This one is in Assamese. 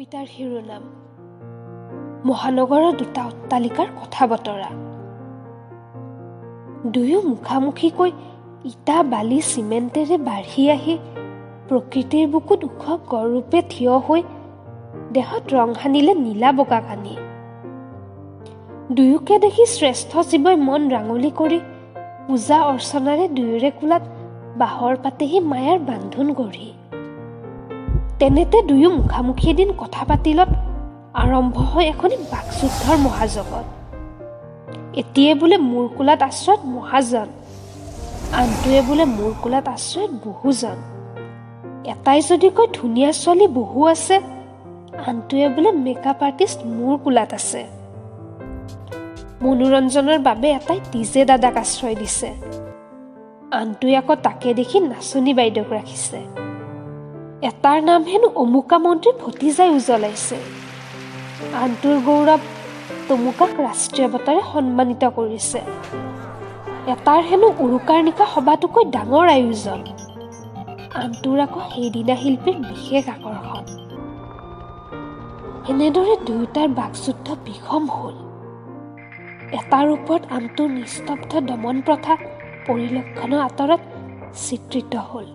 কবিতাৰ শিৰোনাম মহানগৰৰ দুটা অট্টালিকাৰ কথা বতৰা। দুয়ো মুখামুখিকৈ ইটা বালি চিমেণ্টেৰে বাঢ়ি আহি প্ৰকৃতিৰ বুকুত ওখ গড়ৰূপে থিয় হৈ দেহত ৰং সানিলে নীলা বগা কানি। দুয়োকে দেখি শ্ৰেষ্ঠ জীৱই মন ৰাঙলী কৰি পূজা অৰ্চনাৰে দুয়োৰে কোলাত বাঁহৰ পাতেহি মায়াৰ বান্ধোন গঢ়ি। তেনেতে দুয়ো মুখামুখি এদিন কথা পাতিলত আৰম্ভ হয় এখনি বাকযুদ্ধৰ মহাজগত। এটিয়ে বোলে মোৰ কোলাত আশ্ৰয়ত মহাজন, আনটোৱে বোলে মোৰ কোলাত আশ্ৰয়ত বহুজন। এটাই যদি কয় ধুনীয়া ছোৱালী বহু আছে, আনটোৱে বোলে মেকআপ আৰ্টিষ্ট মোৰ কোলাত আছে। মনোৰঞ্জনৰ বাবে এটাই ডিজে দাদাক আশ্ৰয় দিছে, আনটোৱে আকৌ তাকে দেখি নাচনী বাইদেউক ৰাখিছে। এটাৰ নাম হেনো অমুকা মন্ত্ৰী ভতিজাই উজ্বলাইছে, আনটোৰ গৌৰৱ তমুকাক ৰাষ্ট্ৰীয় বঁটাৰে সন্মানিত কৰিছে। এটাৰ হেনো উৰুকাৰ নিশা সবাতোকৈ ডাঙৰ আয়োজন, আনটোৰ আকৌ সেইদিনা শিল্পীৰ বিশেষ আকৰ্ষণ। এনেদৰে দুয়োটাৰ বাকযুদ্ধ বিষম হ'ল। এটাৰ ওপৰত আনটোৰ নিস্তব্ধ দমন প্ৰথা পৰিলক্ষণৰ আঁতৰত চিত্ৰিত হ'ল।